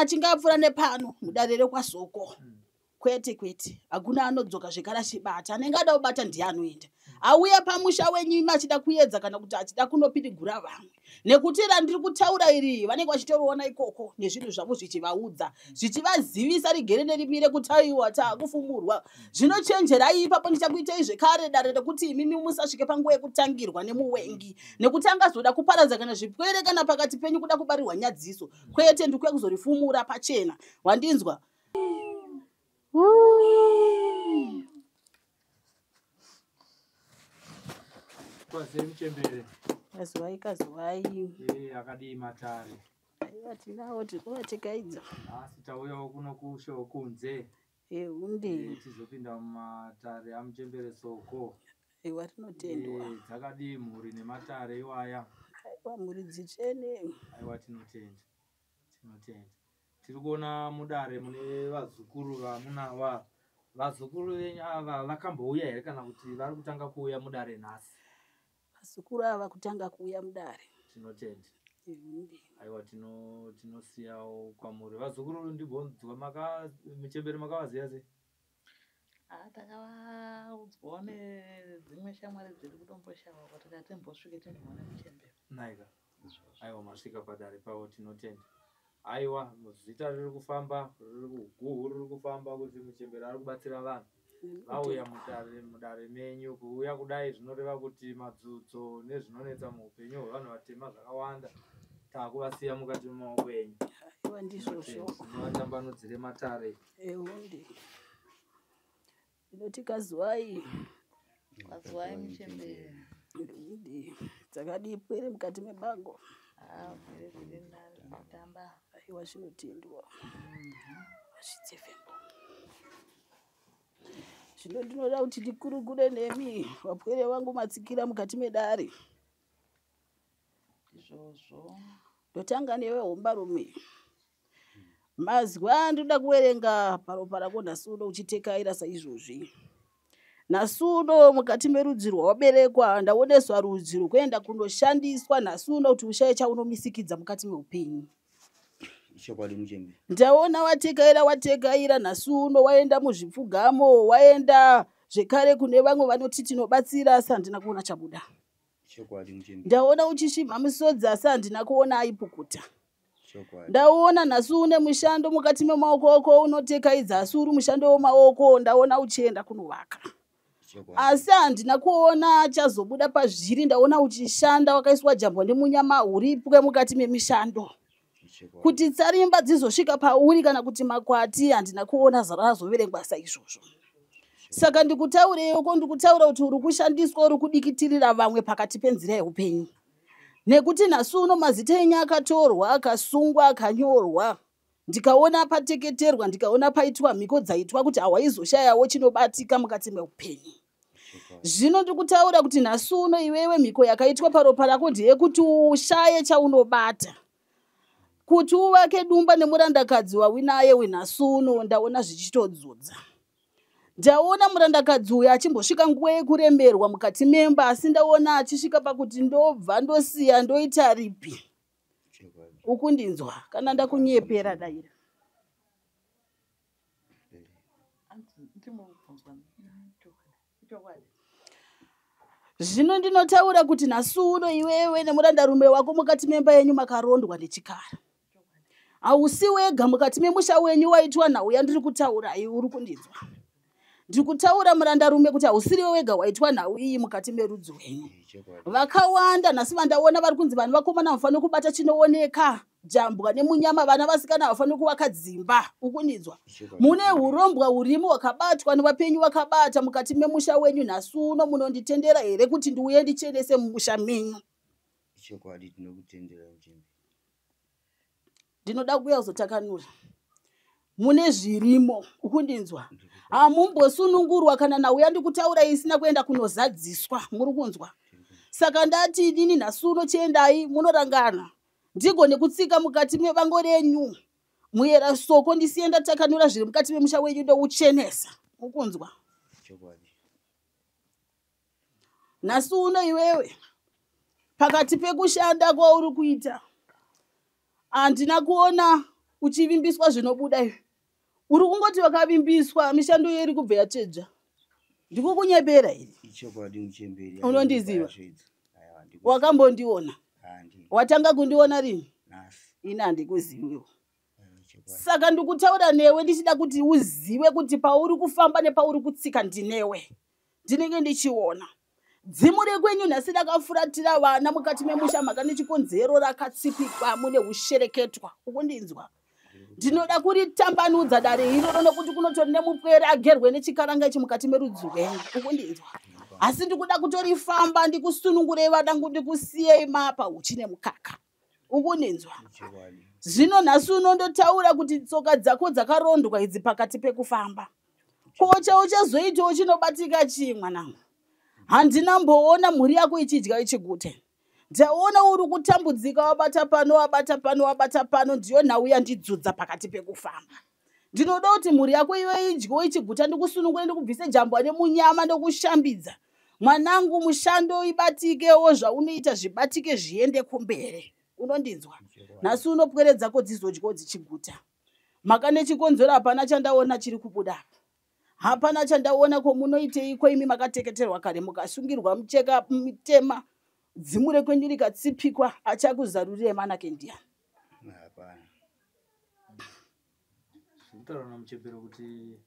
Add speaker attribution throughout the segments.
Speaker 1: achinge apfuura nepano mudare rekwaSoko. Kwete kwete, hakuna anodzoka zvekare achibata. Anenge ada kubata ndiye anoenda. Auya pamusha wenyu imi achida kuedza kana kuti achida kunopidigura vamwe. Nekuti randiri kutaura iri vanenge vachitoriona ikoko nezvinhu zvavo zvichivaudza, zvichivazivisa rigere nerimire kuti aiwa taakufumurwa. Zvino chenjerai ipapo, ndichakuitei zvekare dare rekuti imimi musasvike panguva yekutangirwa nemuwengi, nekuti angazoda kuparadza kana zvipwere kana pakati penyu kuda kubarirwa nyadziso. Kwete, ndikuya kuzorifumura pachena. Wandinzwa?
Speaker 2: Kwazei muchembere.
Speaker 1: Kazwai kazwai.
Speaker 2: Eh, akadii matare?
Speaker 1: Aiwa tinawo tiri kuvatekaidza.
Speaker 2: Nhasi tauyawo kuno kushe kunze.
Speaker 1: Ehunde.
Speaker 2: Eh, tizopinda mumatare amuchembere Soko.
Speaker 1: Aiwa rinotendwa.
Speaker 2: Eh, dzakadii mhuri nematare iwaya?
Speaker 1: Aiwa mhuri dzitsvene.
Speaker 2: Aiwa tinotenda. Tinotenda. Tiri kuona mudare mune vazukuru vamunawa. Vazukuru venyu ava vakambouya here kana kuti vari kutanga kuuya mudare nhasi?
Speaker 1: Vazukuru ava kutanga kuuya mudare.
Speaker 2: Tinotenda.
Speaker 1: Ehunde.
Speaker 2: Aiwa tinosiyawo kwamuri. Vazukuru ndibvonzwa maka muchembere makavaziva sei?
Speaker 3: Ah, takavaudzwawo nedzimwe shamwari dzedu kuDomboshava uko, tikati timbosvike timboone muchembere.
Speaker 2: Naika. Aiwa masvika padare pavo, tinotenda. Aiwa zita riri kufamba, riri kuguhu riri kufamba kuti muchembere ari kubatsira vanhu. Vauya mudare menyu. Kuuya kudai zvinoreva kuti madzudzo nezvinonetsa muupenyu hwevanhu vatema zvakawanda taakuvasiya mukati memaoko enyu.
Speaker 1: Aiwa ndizvozvo.
Speaker 2: Tinovatambanudzire matare.
Speaker 1: Ehunde. Ndinoti kazwai.
Speaker 3: Kazwai muchembere.
Speaker 1: Ehunde. Dzakadii pwere mukati mebango?
Speaker 3: Ah, pwere dziri nani kutamba.
Speaker 1: Aiwa zvinotendwa. Vasvitse fembo. Zvino ndinoda kuti ndikurukure nemi vapwere vangu matsikira mukati medare.
Speaker 3: Izvozvo.
Speaker 1: Ndotanga newe hombarume. Mazwi andinoda kuverenga paropa rako nhasi uno uchitekaira saizvozvi. Nhasi uno mukati merudzi rwawaberekwa ndaoneswa rudzi rwekuenda kunoshandiswa nhasi uno kuti ushaye chaunomisikidza mukati meupenyu.
Speaker 4: Chokwadi muchembere.
Speaker 1: Ndaona watekaira watekaira nhasi uno waenda muzvipfugamo, waenda zvekare kune vamwe vanoti tinobatsira asi handina kuona chabuda.
Speaker 4: Chokwadi muchembere.
Speaker 1: Ndaona uchisvimha misodzi asi handina kuona aipukuta.
Speaker 4: Chokwadi.
Speaker 1: Ndaona nhasi une mushando mukati memaoko ako unotekaidza asi uri mushando wemaoko, ndaona uchienda kunovaka.
Speaker 4: Chokwadi.
Speaker 1: Asi handina kuona chazobuda pazviri, ndaona uchishanda wakaiswa jambwa nemunyama uripwe mukati memishando.
Speaker 4: Chokwadi.
Speaker 1: Kuti tsarimba dzizosvika pauri kana kuti makwati handina kuona razoverengwa saizvozvo. Saka ndikutaureiko, ndikutaura kuti uri kushandiswa, uri kudikitirira vamwe pakati penzira yeupenyu. Nekuti nhasi uno mazita enyu akatorwa, akasungwa, akanyorwa. Ndikaona pateketerwa, ndikaona paitwa mhiko dzaitwa kuti hawaizoshayawo chinobatika mukati meupenyu. Zvino ndikutaura kuti nhasi uno iwewe mhiko yakaitwa paropa rako ndeyekuti ushaye chaunobata. Kuti uvake dumba nemurandakadzi wawinaye wenhasi uno ndaona zvichitodzudza. Ndaona murandakadzi uyu achimbosvika nguva yekuremerwa mukati memba, asi ndaona achisvika pakuti ndobva ndosiya ndoita ripi. Ukundinzwa kana ndakunyepera daira. Zvino ndinotaura kuti nhasi uno iwewe nemurandarume wako mukati memba yenyu makarondwa nechikara. Hausi wega mukati memusha wenyu waitwa nhau yandiri kutaura iyi, uri kundinzwa. Ndiri kutaura murandarume kuti hausiriwe wega waitwa nhau iyi mukati merudzi rwenyu. Vakawanda nhasi vandaona vari kunzi vanhu vakomana havafaniri kubata chinooneka, jambwa nemunyama, vana vasikana havafaniri kuvaka dzimba. Ukundinzwa. Mune hurombwa hurimo hwakabatwa nevapenyu vakabata mukati memusha wenyu nhasi uno. Munonditendera here kuti ndiuye ndichenese mumusha menyu?
Speaker 4: Chokwadi tinokutendera muchembere.
Speaker 1: Ndinoda kuuya kuzotakanura. Mune zvirimo, ukundinzwa. Hamumbosunungurwa kana nauya ndikutaura isina kuenda kunozadziswa, muri kunzwa. Saka ndati inini nhasi uno chiendai munorangana. Ndigone kutsika mukati mebango renyu. Muyera Soko ndisiye ndatakanura zviri mukati memusha wenyu ndouchenesa. Ukunzwa?
Speaker 4: Chokwadi.
Speaker 1: Nhasi uno iwewe pakati pekushanda kwauri kuita handina kuona Uchivimbiswa zvinobuda iwe. Uri kungoti wakavimbiswa mishando iyo iri kubva yatsvedzva. Ndikukunyepera here?
Speaker 4: Ichokwadi muchemberi.
Speaker 1: Unondiziva?
Speaker 4: Aiwa, handikuzivi.
Speaker 1: Wakambondiona?
Speaker 4: Handi.
Speaker 1: Watanga kundiona rini?
Speaker 4: Nhasi.
Speaker 1: Ini handikuziviwo.
Speaker 4: Aiwa, ichokwadi.
Speaker 1: Saka ndikutaura newe ndichida kuti uzive kuti pauri kufamba nepauri kutsika ndinewe. Ndinenge ndichiona. Dzimu rekwenyu nhasi rakafuratira vana mukati memusha mhaka nechikonzero rakatsipikwa mune ushereketwa. Ukundinzwa? Ndinoda kuritambanudza dare iroro nokuti kunotori nemupwere agerwe nechikaranga ichi mukati merudzi rwenyu. Ukundinzwa? Asi ndikuda kutorifamba ndikusunungurei vadangu ndikusiyei mapa uchi nemukaka. Ukundinzwa?
Speaker 4: Ichokwadi.
Speaker 1: Zvino nhasi unondotaura kuti tsoka dzako dzakarondwa idzi pakati pekufamba. Ko chauchazoitawo chinobatika chii mwanangu? Handina mboona mhuri yako ichidya ichigute. Ndaona uri kutambudzika wabata pano wabata pano wabata pano ndiyo nhau yandidzudza pakati pekufamba. Ndinoda kuti mhuri yako iwe idyewo ichiguta ndikusunungure ndikubvise jambwa nemunyama ndokushambidza. Mwanangu mushando ibatikewo zvaunoita zvibatike zviende kumberi. Unondinzwa? Nhasi unopwere dzako dzizodyawo dzichiguta. Mhaka nechikonzero hapana chandaona chiri kubuda apa. Hapana chandaona ko munoiteiko imi makateketerwa kare mukasungirwa mucheka mitema dzimu rekwenyu rikatsipikwa achakuzarurire manake ndiyani.
Speaker 4: Hapana.
Speaker 2: Zviri kutaura namuchembere kuti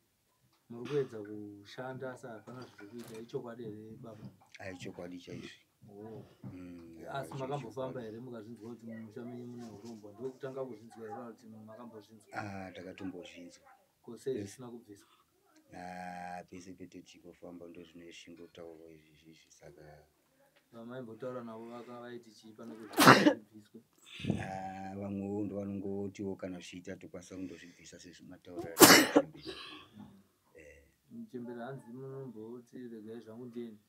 Speaker 2: muri kuedza kushanda asi hapana zviri kuita ichokwadi here baba?
Speaker 4: Ai, chokwadi chaizvo.
Speaker 2: Oh.
Speaker 4: Aiwa,
Speaker 2: Asi makambofamba
Speaker 4: chokwadi.
Speaker 2: here mukazvinzwa kuti mumusha menyu mune urombwa? Ndokutanga kuzvinzwa here kana kuti makambozvinzwa?
Speaker 4: Ah, takatombozvinzwa.
Speaker 2: Ko sei zvisina kubviswa?
Speaker 4: Ah, pese petichinofamba ndozvinoshingotaurwa izvi izvi saka
Speaker 2: Vamaimbotaura navo vaiti chii pane kuti zvibviswe?
Speaker 4: ah, vamwewo ndovanongotiwo kana zvichiita tokwanisa kundozvibvisa sezvimatauriro acho.
Speaker 2: Muchembere hanzi munomboti regai zvangu ndiende.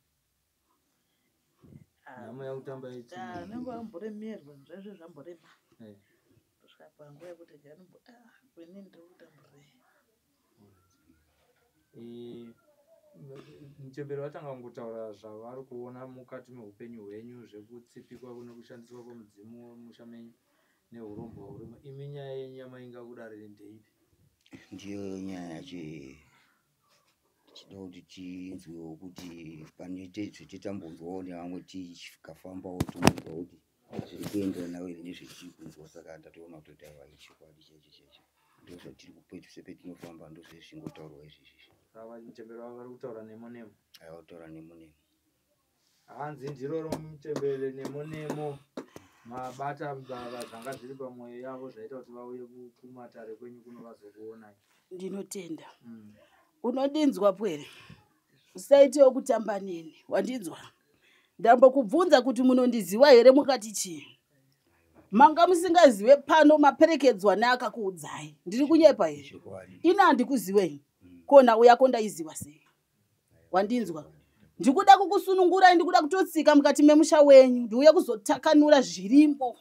Speaker 2: Nhamo yakutamba ichi.
Speaker 3: Unenge wamboremerwa zvaizvo zvamborema.
Speaker 2: Eh.
Speaker 3: Kusvika panguva yekuti ganombo ah ini ndiri kutambudzei.
Speaker 2: Eh, muchembere vatanga kungotaura zvavari kuona mukati meupenyu hwenyu zvekutsipikwa nekushandiswa kwemudzimu wemusha menyu neurombwa hurimo. Imi nyaya yenyu yamainga kudare ndeipi?
Speaker 4: Ndiyo nyaya yacho iyi. Tichida kuti tinzwewo kuti pane zvetitambonzwawo nevamwe tikafambawo tombonzwa kuti zviri kuenderana here nezvetiri kunzwa saka ndatoona kutoti aiwa ichokwadi chaicho chaicho ndozvatiri kupese petinofamba ndozvezvingotaurwa izvi izvi.
Speaker 2: Saka muchembere vavo vari kutaura nemo nemo.
Speaker 4: Aiwa kutaura nemo nemo.
Speaker 2: Hanzi ndiroro muchembere nemo nemo mabata baba zvanga zviri pamwoyo yavo zvaita kuti vauye kumatare kwenyu kuno vazokuonai.
Speaker 1: Ndinotenda. Unondinzwa pwere? Usaitewo kutamba neni. Wandinzwa? Ndambokubvunza kuti munondiziva here mukati chii? Manga musingazive pano maperekedzwa neakakuudzai. Ndiri kunyepa here?
Speaker 4: Ichokwadi.
Speaker 1: Ini handikuziwei. Ko nhau yako ndaiziva sei? Wandinzwa? Ndikuda kukusunungurai, ndikuda kutotsika mukati memusha wenyu, ndiuye kuzotakanura zvirimo.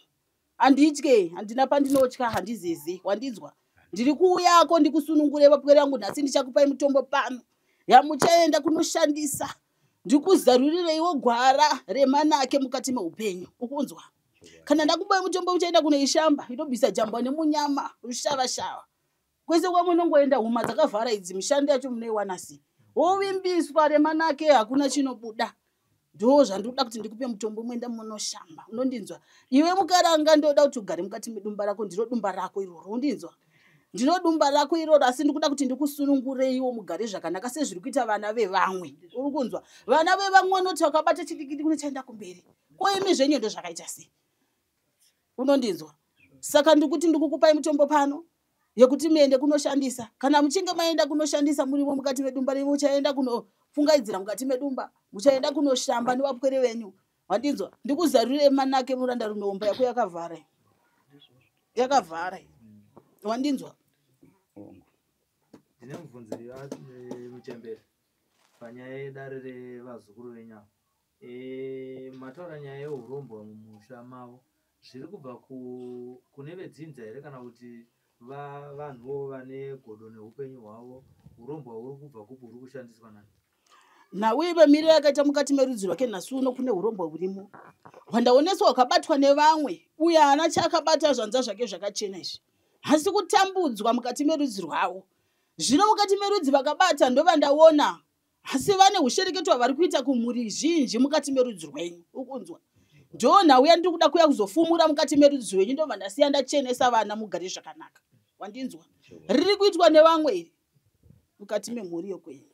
Speaker 1: Handitye, handina pandinotya, handizeze. Wandinzwa? Ndiri kuuyako ndikusunungure vapwere vangu nhasi ndichakupai mutombo pano yamuchaenda kunoshandisa. Ndikuzarurireiwo gwara remanake mukati meupenyu. Ukunzwa? Kana ndakupai mutombo uchaenda kunoishamba inobvisa jambwa nemunyama rushava-shava. Kwese kwamunongoenda huma dzakavhara idzi mishando yacho munoiwana sei? Wovimbiswa remanake hakuna chinobuda. Ndo zvandinoda kuti ndikupe mutombo muenda munoshamba. Unondinzwa? Iwe mukaranga ndoda kuti ugare mukati medumba rako, ndiro dumba rako iroro. Undinzwa? Ndiro dumba rako iroro asi ndikuda kuti ndikusunungureiwo mugare zvakanaka sezviri kuita vana vevamwe. Uri kunzwa? Vana vevamwe vanoti vakabata chidikidi kunochaenda kumberi. Ko imi zvenyu ndozvakaita sei? Unondinzwa? Saka ndikuti ndikukupai mutombo pano yekuti muende kunoshandisa. Kana muchinge maenda kunoshandisa murimo mukati medumba renyu, muchaenda kunopfungaidzira mukati medumba, muchaenda kunoshamba nevapwere venyu. Wandinzwa? Ndikuzarurire manake muranda rume homba yako yakavhara. Yakavhara. Wandinzwa?
Speaker 4: Hongu.
Speaker 2: Ndine mubvunzo muchembere panyaya yedare revazukuru venyu ava. Mataura nyaya yeurombwa mumusha mavo. Zviri kubva kune vedzinza here kana kuti vanhuwo vane godo neupenyu hwavo? Urombwa huri kubva kupi huri kushandiswa nani?
Speaker 1: Nhau imamiriro yakaita mukati merudzi rwake nhasi uno kune urombwa hurimo. Hwandaoneswa hwakabatwa nevamwe uye haana chaakabata zvanza zvake zvakachena izvi. Asi kutambudzwa mukati merudzi rwavo. Zvino mukati merudzi vakabata ndovandaona, asi vane ushereketwa hwavari kuita kumhuri zhinji mukati merudzi rwenyu. Ukunzwa? Ndonhau yandiri kuda kuuya kuzofumura mukati merudzi rwenyu, ndobva ndasiya ndachenesa vana mugare zvakanaka. Wandinzwa? Riri kuitwa nevamwe iri mukati memhuri yokwenyu.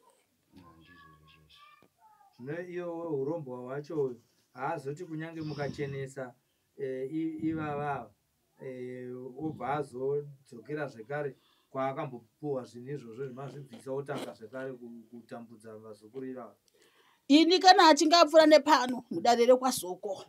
Speaker 2: Zvino iyo urombwa hwacho haazoti kunyange mukachenesa ivava obva azodzokera zvekare kwaakambopuwa zvinhu izvozvo zvimazvibvisa otanga zvekare kutambudza vazukuru ivava.
Speaker 1: Ini kana achinge apfuura nepano mudare rekwaSoko,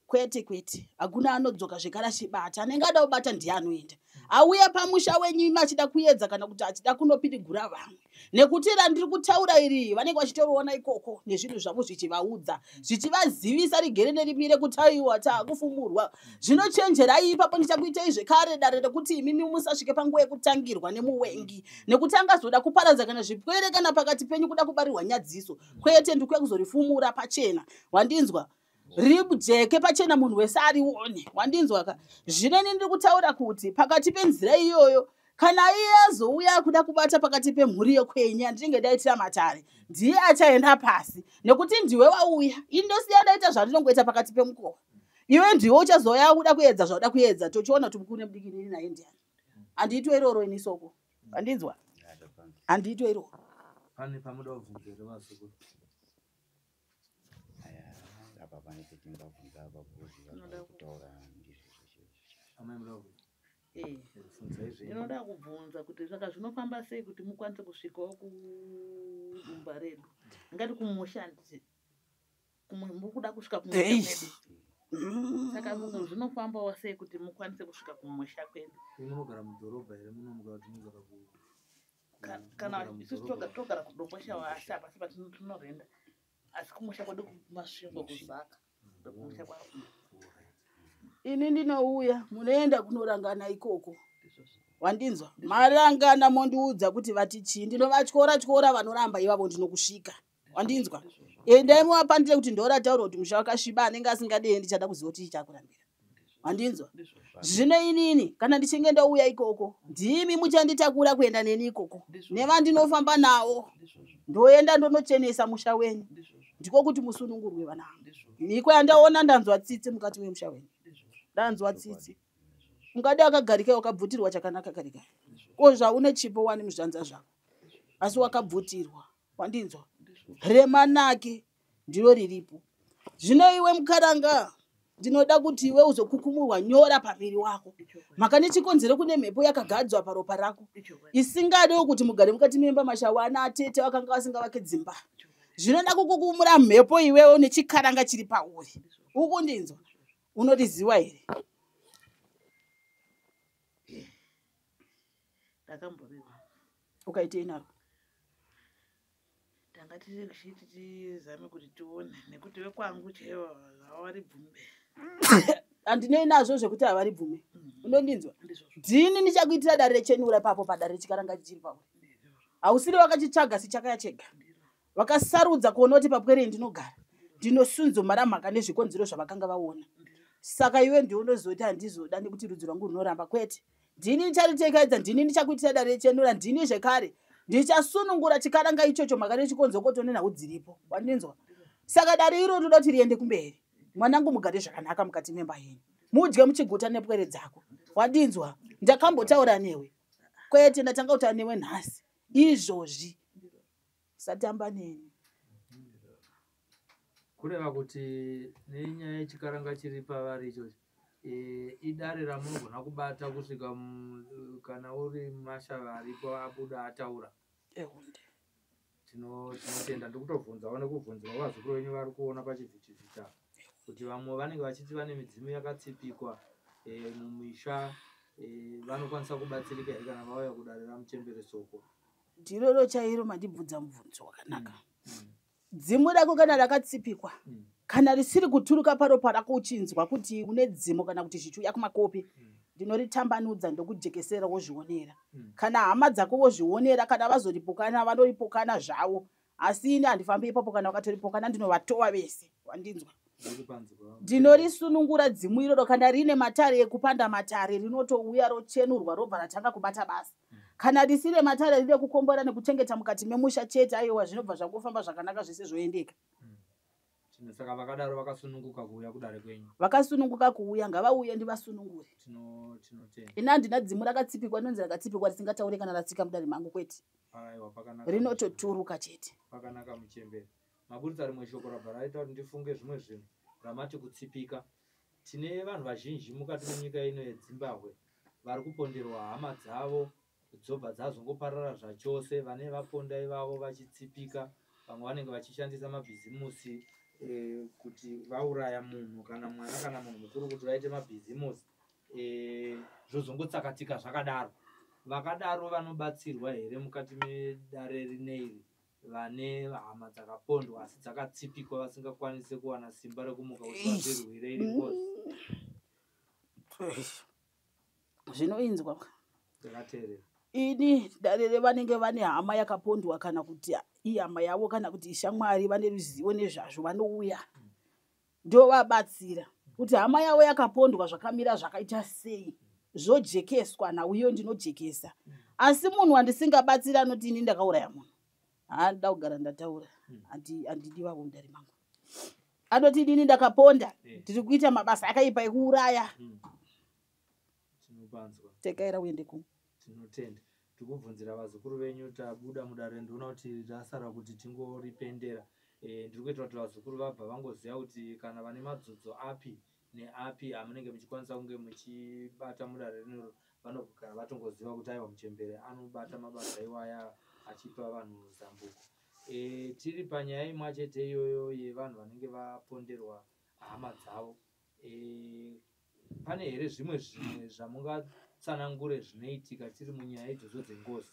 Speaker 1: kwete kwete, hakuna anodzoka zvekare achibata. Anenge ada kubata ndiye anoenda. Auya pamusha wenyu imi achida kuedza kana kuti achida kunopidigura vamwe, nekuti randiri kutaura iri vanenge vachitoriona ikoko nezvinhu zvavo zvichivaudza, zvichivazivisa rigere nerimire kuti aiwa taakufumurwa. Zvino chenjerai ipapo, ndichakuitei zvekare dare rekuti imimi musasvike panguva yekutangirwa nemuwengi, nekuti angazoda kuparadza kana zvipwere kana pakati penyu kuda kubarirwa nyadziso. Kwete, ndikuya kuzorifumura pachena. Wandinzwa? Rijeke pachena, munhu wese arione. Wandinzwa ka? Zvino ini ndiri kutaura kuti pakati penzira iyoyo, kana iye azouya kuda kubata pakati pemhuri yekwenyu yandinenge ndaitira matare, ndiye achaenda pasi, nekuti ndiwe wauya. Ini ndosiya ndaita zvandinongoita pakati pemukova, iwe ndiwe uchazouya kuda kuedza zvauda kuedza, tochiona kuti mukuru nemudiki nini naye ndiani. Handiitwe iroro ini Soko. Wandinzwa? Handiitwe iroro.
Speaker 2: Pane pamuda kubvunza here, vazukuru?
Speaker 4: Apa pane petingabvunza apa, because kutaura ndizvo zveshe.
Speaker 2: Amai, muda kubvunza?
Speaker 3: Eh.
Speaker 2: Bvunzai zvenyu.
Speaker 3: Ndinoda kubvunza kuti saka zvinofamba sei kuti mukwanise kusvikawo kudumba redu, ngati kumusha, handiti muri kuda kusvika kumusha
Speaker 1: Ei.
Speaker 3: kwedu? Saka munhu zvinofambawo sei kuti mukwanise kusvika kumusha kwedu?
Speaker 2: Imi munogara mudhorobha here munomuka kuti munogara ku
Speaker 3: Kana
Speaker 2: munogara
Speaker 3: isusu
Speaker 2: mudhorobha?
Speaker 3: togara kuDomboshawa, asi hapasi patinorenda, asi kumusha kwedu kuMasvingo, kuZaka, ndokumusha kwavo.
Speaker 1: Ini ndinouya, munoenda kunorangana ikoko. Wandinzwa? Marangana mondiudza kuti vati chii. Ndinovatyora tyora, vanoramba ivavo, ndinokusvika. Wandinzwa? Endai muvapandire kuti ndorataura kuti musha wakasviba, anenge asingadei ndichada kuziva kuti chichakurambira. Wandinzwa? Zvino inini kana ndichinge ndouya ikoko, ndimi muchanditakura kuenda neni ikoko nevandinofamba nawo, ndoenda ndonochenesa musha wenyu, ndiko kuti musunungurwe vana vangu. Mhiko yandaona, ndanzwa tsitsi mukati memusha wenyu, ndanzwa tsitsi. Ungadi akagarika wakabvutirwa chakanaka karikai ko zvaune chipo wani muzvanza zvako, asi wakabvutirwa. Wandinzwa? Remanake ndiro riripo. Zvino iwe mukaranga, ndinoda kuti iwe uzokukumurwa nyora pamiri wako, mhaka nechikonzero kune mhepo yakagadzwa paropa rako isingadewo kuti mugare mukati memba mashawa ana atete vakanga vasingavake dzimba. Zvinoda kukukumura mhepo iwewo nechikaranga chiri pauri. Ukundinzwa? Unoriziwa here?
Speaker 3: Ndakamboriwa.
Speaker 1: Ukaitei naro?
Speaker 3: Tanga tiri kuchiti tizame kuti tione, nekuti vekwangu chaivo havaribvume.
Speaker 1: Handinei nazvo zvekuti havaribvume. Unondinzwa?
Speaker 3: Ndizvozvo.
Speaker 1: Ndini ndichakuitira dare rechenura ipapo padare rechikaranga chichiri pauri. Hausiri wakachitsvaga, sichakaya chega. Vakasarudza kuona kuti papwere ndinogara ndinosunzumara mhaka nezvikonzero zvavakanga vaona. Saka iwe ndiwe unozoti handizoda nekuti rudzi rwangu runoramba. Kwete, ndini ndicharitekedza, ndini ndichakuitira dare rechenura, ndini zvekare ndichasunungura chikaranga ichocho mhaka nechikonzero nenhau dziripo. Wandinzwa? Saka dare iro toda kuti riende kumberi. Mwanangu, mugare zvakanaka mukati memba yenyu, mudye muchiguta nepwere dzako. Wandinzwa? Ndakambotaura newe? Kwete, ndatanga kutaura newe nhasi izvozvi. Satamba neni.
Speaker 2: Kureva kuti nenyaya yechikaranga chiri pavari ichochi, idare ramunogona kubata kusvika kana uri mashava aripo abuda ataura.
Speaker 1: Ehunde.
Speaker 2: Tinotenda. Ndikutobvunzawo nekubvunzirawo vazukuru venyu vari kuona pachivhitivhiti apa, kuti vamwe vanenge vachiti vane midzimu yakatsipikwa mumisha, vanokwanisa kubatsirika here kana vauya kudare ramuchembere Soko?
Speaker 1: Ndiroro chairo mandibvunza mubvunzo wakanaka. Dzimu rako kana rakatsipikwa, kana risiri kuturuka paropa rako, uchinzwa kuti une dzimo kana kuti zvichiuya kumakope, ndinoritambanudza, ndokujekesera, wozvionera. Kana hama dzako vozvionera, kana vazoripokana vanoripokana zvavo, asi ini handifambi ipapo. Kana vakatoripokana ndinovatowa vese. Wandinzwa? Ndinorisunungura dzimu iroro kana rine matare ekupanda matare rinotouya rochenurwa robva ratanga kubata basa. Kana risine matare rine kukombora nekuchengeta mukati memusha chete, aiwa, zvinobva zvangofamba zvakanaka, zvese zvoendeka.
Speaker 2: Saka vakadaro vakasununguka kuuya kudare kwenyu?
Speaker 1: Vakasununguka kuuya, ngavauye ndivasunungure.
Speaker 2: Tinotenda.
Speaker 1: Ini handina dzimu rakatsipikwa rinonzi rakatsipikwa risingataure kana ratsika mudare mangu, kwete.
Speaker 2: Aiwa, pakanaka.
Speaker 1: Rinototuruka chete.
Speaker 2: Pakanaka, muchembere. Maburitsa rimwe shoko rabva raita kuti ndifunge zvimwe zvinhu, ramati kutsipika. Tine vanhu vazhinji mukati menyika ino yeZimbabwe vari kuponderwa hama dzavo, dzobva dzazongoparara zvachose. Vane vaponda ivavo vachitsipika, vamwe vanenge vachishandisa mabhizimusi kuti vauraya munhu kana mwana kana munhu mukuru kuti vaite mabhizimusi, zvozongotsakatika zvakadaro. Vakadaro vanobatsirwa here mukati medare rineiri, vane hama dzakapondwa asi dzakatsipikwa, vasingakwanisi kuwana simba rekumuka kuti vazvirwire iri ngozi?
Speaker 1: Zvinoinzwa.
Speaker 2: Ndakateerera.
Speaker 1: Ini dare revanenge vane hama yakapondwa, kana kuti ihama yavo kana kuti ishamwari, vane ruzivo nezvazvo, vanouya ndovabatsira kuti hama yavo yakapondwa zvakamira zvakaita sei, zvojekeswa. Nhau iyo ndinojekesa, asi munhu wandisingabatsiri anoti ini ndakauraya munhu, haandida kugara ndataura. Handidi vavo mudare mangu. Anoti inini ndakaponda, ndiri kuita mabasa akaipa ekuuraya,
Speaker 2: Tinopanzwa.
Speaker 1: Tekaira uende kumwe.
Speaker 2: Tinotenda. Tikubvunzira vazukuru venyu. Tabuda mudare, ndoona kuti tasara kuti tingoripendera. Ndiri kuitira kuti vazukuru vabva vangoziva kuti kana vane madzodzo api neapi amunenge muchikwanisa kunge muchibata mudare rinoro, vanogara vatongoziva kuti aiwa, muchembere anobata mabasa iwaya achipa vanhu zambuko. Tiri panyaya imwe chete iyoyo yevanhu vanenge vaponderwa hama dzavo, pane here zvimwe zvamungatsanangure zvinoitika tiri munyaya idzodzo dzengozi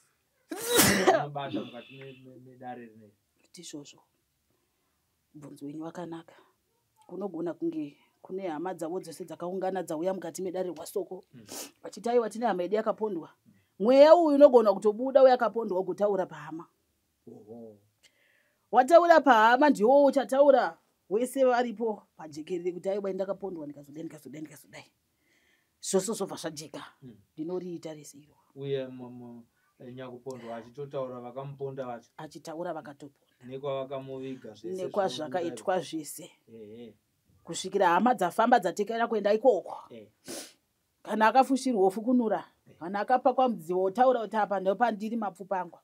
Speaker 2: anobata mukati medare rineri?
Speaker 1: Ndizvozvo, mubvunzo wenyu wakanaka. Kunogona kunge kune hama dzavo dzose dzakaungana, dzauya mukati medare rwaSoko vachiti aiwa, tine hama yedu yakapondwa. Mweya uyu unogona kutobuda uyakapondwa ugotaura pahama. Wataura pahama, ndiwo uchataura wese varipo pajekerere kuti aiwa, ndakapondwa ndikazodai, ndikazodai, ndikazodai, zvose zvobva zvajeka. Ndinoriita rese iro.
Speaker 2: Uye nyakupondwa achitotaura vakamuponda vacho?
Speaker 1: Achitaura vakatoponda.
Speaker 2: Nekwavakamuviga zvese?
Speaker 1: Nekwazvakaitwa zvese.
Speaker 2: Ehe.
Speaker 1: Kusvikira hama dzafamba dzatekera kuenda ikoko. Kana akafushirwa ofukunura, kana akapakwa mudziwo otaura kuti apa ndopandiri mapfupa angu.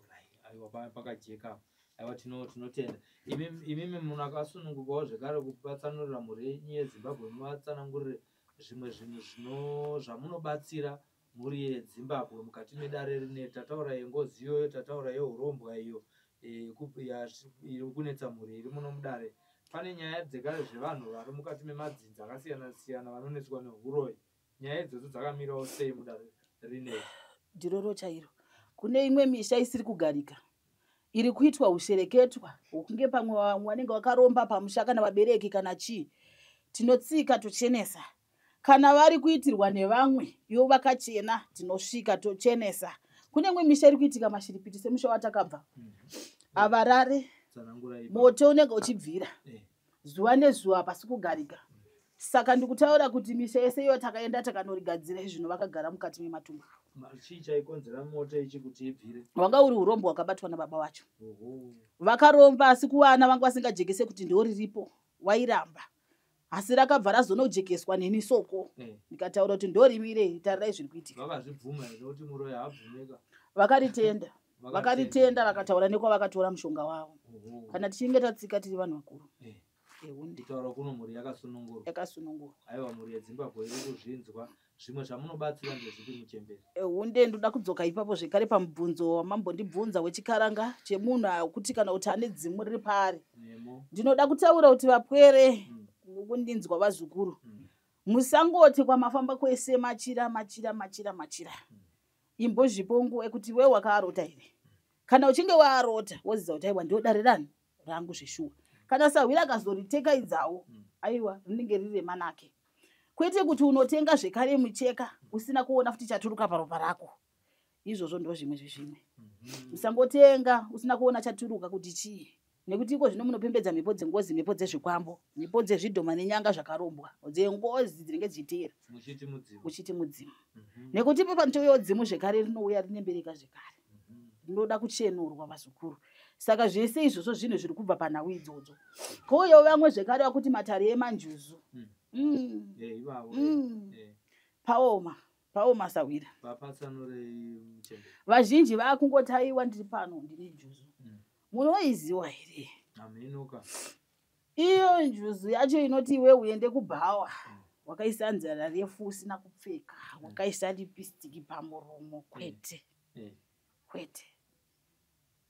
Speaker 2: Right. Aiwa, pakajeka. Aiwa, tinotenda. Imimi munhu akasunungukawo zvekare kuvatsanurira mhuri yenyu yeZimbabwe, muvatsanangurire zvimwe zvinhu zvamunobatsira mhuri yeZimbabwe mukati medare rine. Tataura yengozi iyoyo, tataura yeurombwa iyo iri kunetsa mhuri iri muno mudare. Pane nyaya dzekare zvevanhu vari mukati memadzinza akasiyana siyana vanonetswa neuroyi. Nyaya idzodzo dzakamirawo sei mudare rineri?
Speaker 1: Ndiroro chairo. Kune imwe misha isiri kugarika, iri kuitwa ushereketwa hwokunge pamwe vamwe vanenge vakaromba pamusha kana vabereki kana chii. Tinotsika tochenesa. Kana vari kuitirwa nevamwe ivo vakachena, tinosvika tochenesa. Kune imwe misha iri kuitika mashiripiti, semusha watakabva, avarare.
Speaker 2: Tsanangura ipapo.
Speaker 1: Moto unenge uchibvira zuva nezuva, pasi kugarika. Saka ndikutaura kuti misha yese iyo takaenda takanorigadzira izvino, vakagara mukati mematumbu.
Speaker 2: Chii chaikonzera moto ichi kuti ibvire?
Speaker 1: Wanga uri urombo hwakabatwa nababa vacho. Vakaromba, asi kuvana vanga vasingajekese kuti ndo riripo, wairamba, asi rakabva razonojekeswa neni Soko. Ndikataura kuti ndorimire, tarirai zviri kuitika.
Speaker 2: Vakazvibvuma here kuti muroyi haabvumeka?
Speaker 1: Vakaritenda, vakaritenda, vakataura nekwavakatora mushonga wavo. Kana tichinge tatsika tiri vanhu vakuru. Ehundi.
Speaker 2: Kutaura kuno mhuri yakasunungurwa?
Speaker 1: Yakasunungurwa.
Speaker 2: Aiwa, mhuri yeZimbabwe iri kuzvinzwa. Zvimwe zvamunobatsira ndezvipi, muchembere?
Speaker 1: Hunde, ndoda kudzoka ipapo zvekare pamubvunzo wamambondibvunza wechikaranga chemunhu akuti kana kuti ane dzimu riri paari.
Speaker 2: Nemo.
Speaker 1: Ndinoda kutaura kuti vapwere, kundinzwa vazukuru, musangoti kwamafamba kwese machira, machira, machira, machira. Imbozvipo nguva yekuti iwe wakaarota here. Kana uchinge waarota, woziva kuti aiwa, ndo dare rani rangu zveshuwa. Kana sahwira akazoriteka idzawo, aiwa, rinenge riri remanake, kwete kuti unotenga zvekare mucheka usina kuona futi chaturuka paropa rako. Izvozvo ndo zvimwe zvezvimwe. Usangotenga usina kuona chaturuka kuti chii. Nekuti iko zvino munopembedza mhepo dzengozi, mhepo dzezvikwambo, mhepo dzezvidhoma nenyanga zvakarombwa, dzengozi dzinenge dzichiteera.
Speaker 2: Muchiti mudzimu.
Speaker 1: Uchiti mudzimu. Nekuti ipo panotouyawo dzimu zvekare rinouya rine mbereka zvekare. Rinoda kuchenurwa vazukuru. Saka zvese izvozvo zvinhu zviri kubva panhau idzodzo. Kouyawo vamwe zvekare vakuti matare emanjuzu.
Speaker 2: Ivavo,
Speaker 1: Paoma. Paoma sahwira.
Speaker 2: Vapatsanurei muchembere.
Speaker 1: Vazhinji vakungoti aiwa ndiri pano ndine njuzu. Munoiziwa here?
Speaker 2: Hamhenoka.
Speaker 1: Iyo njuzu yacho inoti iwe uende kubhawa. Wakaisa nzara refu usina kupfeka, wakaisa lipstick pamuromo, kwete. Kwete.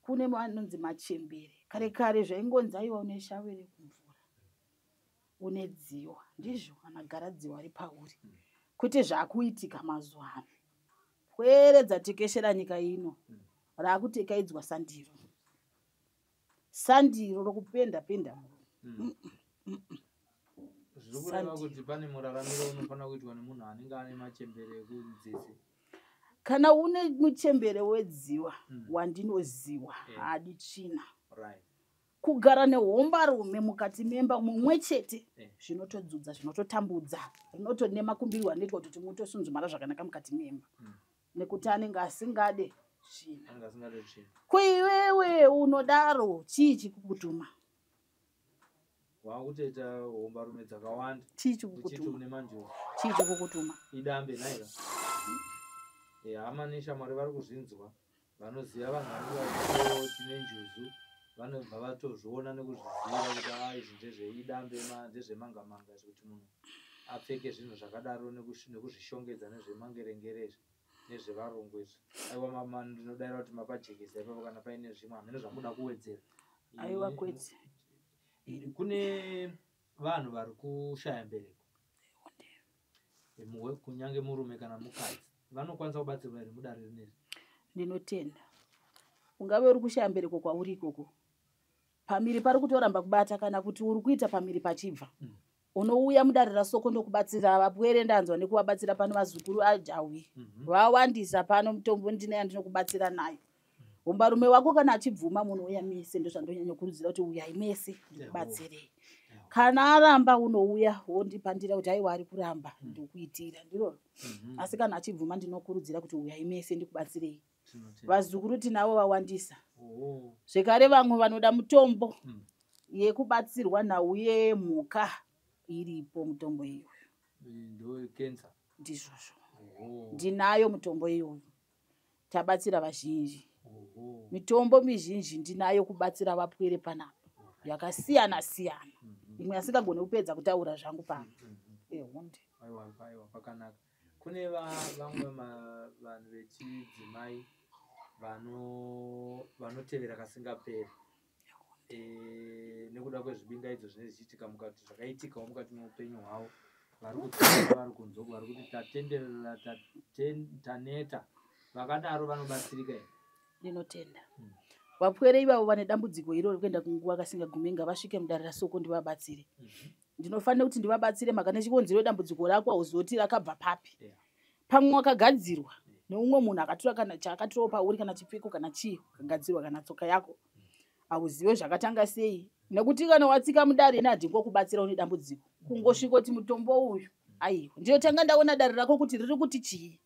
Speaker 1: Kune vanonzi machembere. Kare kare zvaingonzi aiwa une shave rekumvura. Une dziwa. Ndizvo anagara dziwa ripauri. Kwete zvakuitika mazuva ano. Pwere dzatekeshera nyika ino. Rakutekaidzwa sandiro. Sandiro rokupenda penda muromo.
Speaker 2: Zviri kureva kuti pane muraramiro unofanira kuitwa nemunhu anenge ane machembere ekunzizi.
Speaker 1: Kana une muchembere wedziwa wandinoziwa haadi tsvina. Kugara nehombarume mukati memba mumwe chete zvinotodzudza, zvinototambudza, rinotonema kumbirwa anoitwa kuti mutosunzumara zvakanaka mukati memba. Nekuti anenge asingade tsvina.
Speaker 2: Anenge asingade tsvina.
Speaker 1: Kuiwewe unodaro chii chikukutuma?
Speaker 2: Wakutoita hombarume dzakawanda.
Speaker 1: Chii
Speaker 2: Uchiti
Speaker 1: chikukutuma?
Speaker 2: une manjuzu.
Speaker 1: Chii chikukutuma?
Speaker 2: Idambe nhaika. Hama neshamwari vari kuzvinzwa. Vanoziva vanhu vanenge vachiti tine njuzu. Vanobva vatozviona nekuzviziva kuti izvi ndezveidambe, ndezvemanga manga izvi kuti munhu apfeke zvinhu zvakadaro nekuzvishongedza nezvemangerengere izvi, nezvevarungu izvi. Aiwa mama, ndinodaira kuti mapajekesa ipapo kana paine zvimwe hameno zvamunoda kuwedzera.
Speaker 1: Aiwa kwete.
Speaker 2: Kune vanhu vari kushaya mbereko. Kunyange murume kana mukadzi vanokwanisa kubatsirwa here mudare rineri?
Speaker 1: Ndinotenda. Ungave uri kushaya mbereko kwauri ikoko. Pamiri pari kutoramba kubata kana kuti uri kuita pamiri pachibva. Unouya mudare raSoko ndokubatsira vapwere ndanzwa nekuvabatsira pano vazukuru ajawi. Vawandisa pano mitombo ndine yandinokubatsira nayo. Hombarume wako kana achibvuma munouya mese, ndozvandonyanya kurudzira kuti uyai mese ndikubatsirei. Kana aramba unouya wondipandira kuti aiwa ari kuramba ndikuitira ndiroro. Asi kana achibvuma ndinokurudzira kuti uyai mese ndikubatsirei. Vazukuru tinavo vawandisa. Zvekare vamwe vanoda mutombo yekubatsirwa nhau yemhuka iripo mutombo iyoyo.
Speaker 2: Ndo cancer.
Speaker 1: Ndizvozvo. Ndinayo mutombo iyoyo. Tabatsira vazhinji. Mitombo mizhinji ndinayo kubatsira vapwere panapa. Yakasiyana siyana. Imwe asingagoni kupedza kutaura zvangu pano. Ehunde.
Speaker 2: Aiwa, aiwa, pakanaka. Kune vamwe vanhu vechidzimai vanotevera kasingaperi. Nekuda kwezvibingaidzo zvinenge zvichiitika mukati, zvakaitikawo mukati meupenyu hwavo. Vari kutsvaka, vari kunze uko, vari kuti tatenderera, taneta. Vakadaro vanobatsirika here?
Speaker 1: Ndinotenda. Vapwere ivavo vane dambudziko iroro rekuenda kunguva kasingagumi ngavasvike mudare raSoko ndivabatsire. Ndinofanira kuti ndivabatsire maka nechikonzero dambudziko rako hauzoti rakabva papi. Pamwe wakagadzirwa neumwe munhu akatora kana chaakatorawo pauri kana chipfeko kana chii, wakagadzirwa kana tsoka yako. Hauziwe zvakatanga sei. Nekuti kana watsika mudare ini handingokubatsira une dambudziko. Kungosvikoti mutombo uyu aiwa. Ndinotanga ndaona dare rako kuti riri kuti chii.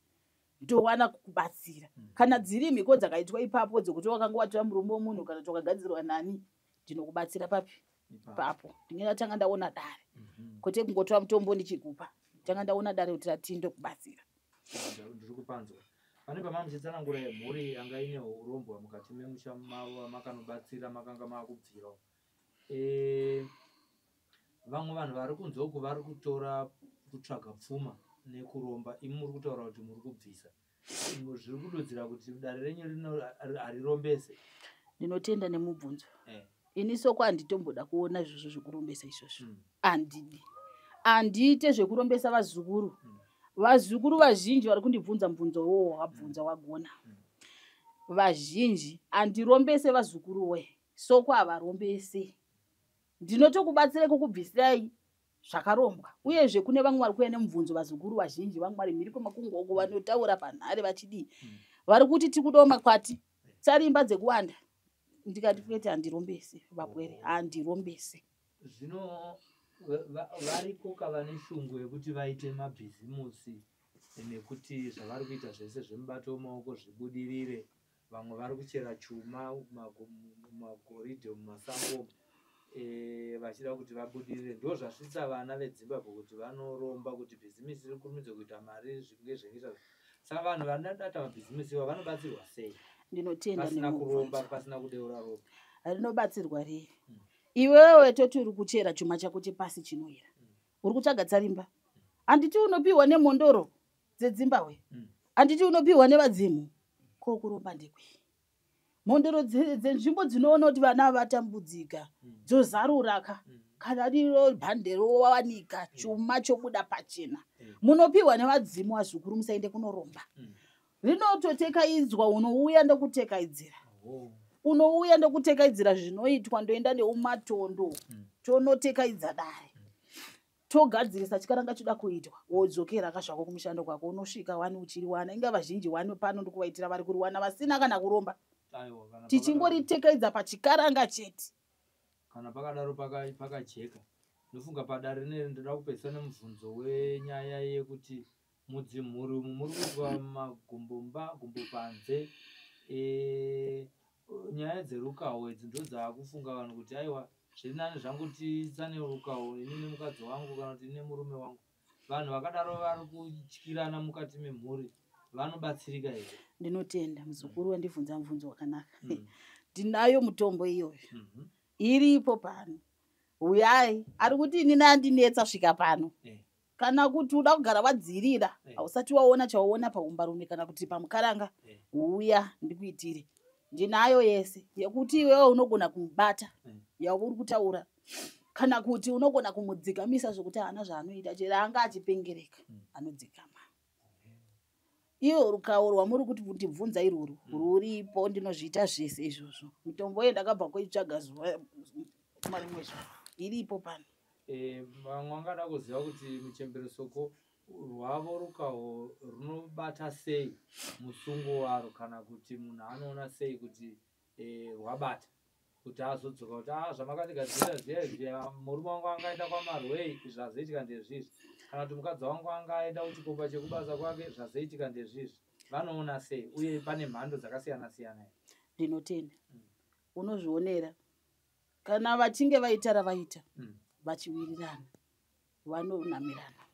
Speaker 1: Ndowana kukubatsira. Kana dziri mhiko dzakaitwa ipapo dzekuti wakanga watora murume wemunhu kana kuti wakagadzirwa nani, ndinokubatsira papi? Ipapo. Ndinge ndatanga ndaona dare. Kwete kungotora mutombo ndichikupa. Tanga ndaona dare kuti rati ndokubatsira.
Speaker 2: Ndiri kupanzwa. Pane pamamuchitsanangura mhuri yanga ine urombwa mukati memusha mavo makanobatsira makanga makubvirawo. Vamwe vanhu vari kunze uku vari kutora kutsvaga pfuma nekuromba. Imi muri kutaura kuti muri kubvisa. Zviri kududzira kuti dare renyu rino harirombese.
Speaker 1: Ndinotenda nemubvunzo. Ini Soko handitomboda kuona izvozvo zvekurombesa izvozvo. Handidi. Handiite zvekurombesa vazukuru. Vazukuru vazhinji vari kundibvunza mubvunzo uwowo wakabvunza wagona. Vazhinji handirombese vazukuru we. Soko havarombese. Ndinotokubatsirai kukubvisirai zvakarombwa. Uyezve kune vamwe vari kuuya nemubvunzo vazukuru vazhinji vamwe vari mhiri kwemakungwa uko vanotaura panhare vachidii. Vari kuti tikudawo makwati. Tsari imba dzekuwanda. Ndikati kwete, handirombesi vapwere, handirombesi.
Speaker 2: Zvino variko kava neshungu yekuti vaite mabhizimusi nekuti zvavari kuita zvese zvemubato wemaoko zvibudirire. Vamwe vari kuchera chuma, magoridhe mumasango, vachida kuti vabudirire. Ndo zvasvitsa vana veDzimbabwe kuti vanoromba kuti bhizimisi rikurumidze kuita mari, zvinge zvekuita. Saka vanhu vanodata mabhizimisi iwa vanobatsirwa sei?
Speaker 1: Ndinotenda
Speaker 2: pasina kuromba,
Speaker 1: nemubvunzo.
Speaker 2: Pasina kudeura ropa.
Speaker 1: Rinobatsirwa rei? Iwewe toti uri kuchera chuma chako chepasi chinoyera, uri kutsvaga tsarimba, handiti unopiwa nemhondoro dzeDzimbabwe? Handiti unopiwa nevadzimu? Ko kuromba ndekwei? Mhondoro dzenzvimbo dzinoona kuti vana vatambudzika, dzozaruraka. Kana riro bhande rowanika, chuma chobuda pachena. Munopiwa nevadzimu, vazukuru, musaende kunoromba. Rinototekaidzwa, unouya ndokutekaidzira. Unouya ndokutekaidzira, zvinoitwa, ndoenda neumatondo, tonotekaidza dare, togadzirisa chikaranga choda kuitwa, wodzokera kazvako kumushando kwako. Unosvika wani uchiri wana inga vazhinji wani pano ndikuvaitira vari kuriwana vasina kana kuromba.
Speaker 2: Aiwa, kana
Speaker 1: Tichingoritekeidza pachikaranga chete.
Speaker 2: Kana pakadaro pakajeka. Ndofunga padare rineri ndoda kupedzisa nemubvunzo wenyaya yekuti mudzimhuri umu muri kuitwa magumbomba gumbo panze. Nyaya dzerukawo idzi ndo dzaakufunga vanhu kuti aiwa, zviri nani zvangu tisane rukawo ini nemukadzi wangu kana kuti ini nemurume wangu. Vanhu vakadaro vari kutyirana mukati memhuri vanobatsirika here?
Speaker 1: Ndinotenda, muzukuru, wandibvunza mubvunzo wakanaka. Ndinayo mutombo iyoyo, iripo pano. Uyai, ari kuti inini andinetsa, svika pano. Kana kuti uda kugara wadzirira, hausati waona chauona paumbarume kana kuti pamukaranga, uya ndikuitire. Ndinayo yese yekuti iwewe unogona kumubata yauri kutaura, kana kuti unogona kumudzikamisa zvokuti haana zvaanoita, chero anga achipengereka, anodzikama. Iyo rukawo rwamuri kuti kundibvunza irworwo ruripo, ndinozviita zvese izvozvo. Mitombo iyo ndakabva kuitsvaga zuva marimwe zuva, iripo pano.
Speaker 2: Vamwe vangada kuziva kuti muchembere Soko rwavo rukaho runobata sei musungo waro, kana kuti munhu anoona sei kuti rwabata, kuti azodzoka kuti a zvamakandigadzirira zviya izvi, murume wangu angaenda kwamarwei, zvazoitika ndezvizvi, kana kuti mukadzi wangu anga aenda kuchikomba chekubasa kwake, zvazoitika ndezvizvi. Vanoona sei, uye pane mhando dzakasiyana siyana here?
Speaker 1: Ndinotenda. Unozvionera kana vachinge vaita ravaita, vachiwirirana, vanonamirana.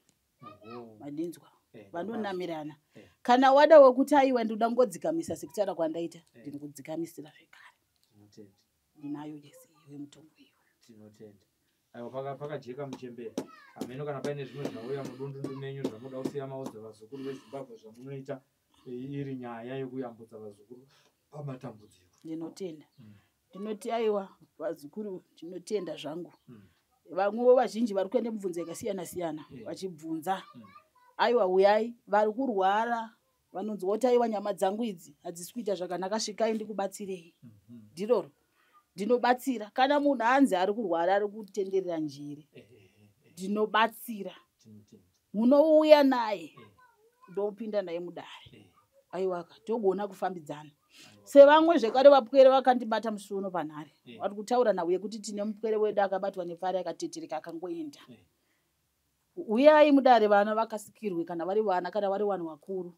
Speaker 1: Madinzwa? Vanonamirana. Kana wada wekuti aiwa, ndinoda kungodzikamisa sekutaura kwandaita, ndinokudzikamisira zvekare.
Speaker 2: Tinotenda.
Speaker 1: Ndinayo yese iyoyo mitombo iyoyo.
Speaker 2: Tinotenda. Aiwa, pakajeka muchembere. Hameno kana paine zvimwe zvauya mudundundu menyu zvamuda kusiya maudza vazukuru veZimbabwe zvamunoita, iri nyaya yekuyambutsa vazukuru pamatambudziko.
Speaker 1: Ndinotenda. Ndinoti aiwa, vazukuru, ndinotenda zvangu. Vamwewo vazhinji vari kuenda mibvunzo yakasiyana siyana, vachibvunza, aiwa, uyai. Vari kurwara vanonzwa kuti aiwa, nyama dzangu idzi hadzisi kuita zvakanaka, svikai ndikubatsirei. Ndiroro ndinobatsira. Kana munhu anzi ari kurwara, ari kutenderera njere, ndinobatsira.
Speaker 2: Tinotenda.
Speaker 1: Munouya naye, ndopinda naye mudare. Aiwaka, togona kufambidzana. Sevamwe zvekare vapwere vakandibata musi uno panhare, vari kutaura nhau yekuti tine mupwere wedu akabatwa nepfari, akatetereka, akangoenda. Uyai mudare, vana vakasikirwe, kana vari vana, kana vari vanhu vakuru.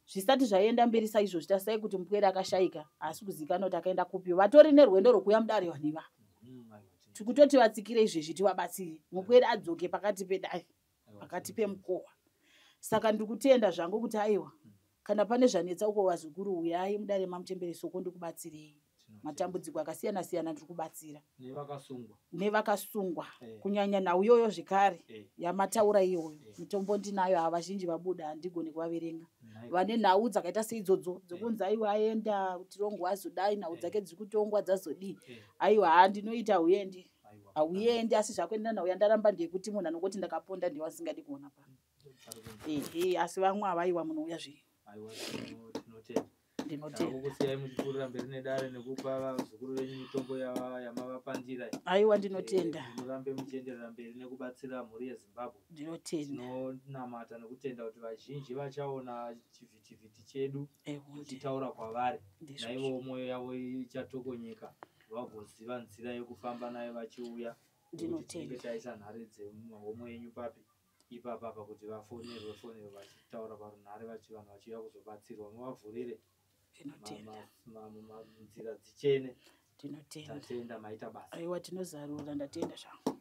Speaker 1: Zvisati zvaenda mberi saizvozvi, tasai kuti mupwere akashayika, haasi kuzivikanwa kuti akaenda kupi. Vatori nerwendo rwokuuya mudare vanhu ivava.
Speaker 2: Aiwa, tinotenda.
Speaker 1: Tikutoti vatsikire izvezvi, tivabatsire, mupwere adzoke pakati pedare,
Speaker 2: Aiwa,
Speaker 1: pakati
Speaker 2: tinotenda.
Speaker 1: pemukohwa. Saka ndiri kutenda zvangu kuti aiwa, kana pane zvanetsa uko, vazukuru, uyai mudare mamuchembere Soko, ndikubatsirei.
Speaker 2: Tinotenda.
Speaker 1: Matambudziko akasiyana siyana ndiri kubatsira.
Speaker 2: Nevakasungwa.
Speaker 1: Nevakasungwa, kunyanya nhau iyoyo zvekare yamataura iyoyo, mitombo ndinayo. Ava vazhinji vabuda handigoni kuvaverenga, vane nhau dzakaita seidzodzo dzokunzi aiwa, aenda tirongo, azodai, nhau dzake dziri kutongwa dzazodii. Aiwa, ha, ndinoita, hauendi.
Speaker 2: Aiwa,
Speaker 1: Hauendi, asi zvakuenda nhau yandaramba ndeyekuti munhu anongoti ndakaponda, ndewasingadi kuona pano. Ehe, asi vamwe havaiwa, munouya zve.
Speaker 2: Aiwa, tinotenda.
Speaker 1: Ndinotenda.
Speaker 2: Takukusiyai muchipfuurira mberi nedare nekupa vazukuru venyu mitombo yamavapandira.
Speaker 1: Aiwa, ndinotenda.
Speaker 2: Murambe muchienderera mberi nekubatsira mhuri yeZimbabwe.
Speaker 1: Ndinotenda.
Speaker 2: Tinonamata nekutenda kuti vazhinji vachaona chivhitivhiti chedu
Speaker 1: Ehunde.
Speaker 2: tichitaura kwavari,
Speaker 1: Ndizvozvo.
Speaker 2: naivowo mwoyo yavo ichatokonyeka. Vagoziva nzira yekufamba nayo vachiuya. Nekuti tinenge
Speaker 1: Ndinotenda.
Speaker 2: taisa nhare dzemumahomwe enyu papi ipapapa kuti vafonerwe fonerwe vachitaura parunhare vachi vanhu vachiuya kuzobatsirwa. Muvavhurire
Speaker 1: Ndinotenda.
Speaker 2: nzira dzichene.
Speaker 1: Ndinotenda.
Speaker 2: Tatenda, maita basa.
Speaker 1: Aiwa, tinozarura. Ndatenda zvangu.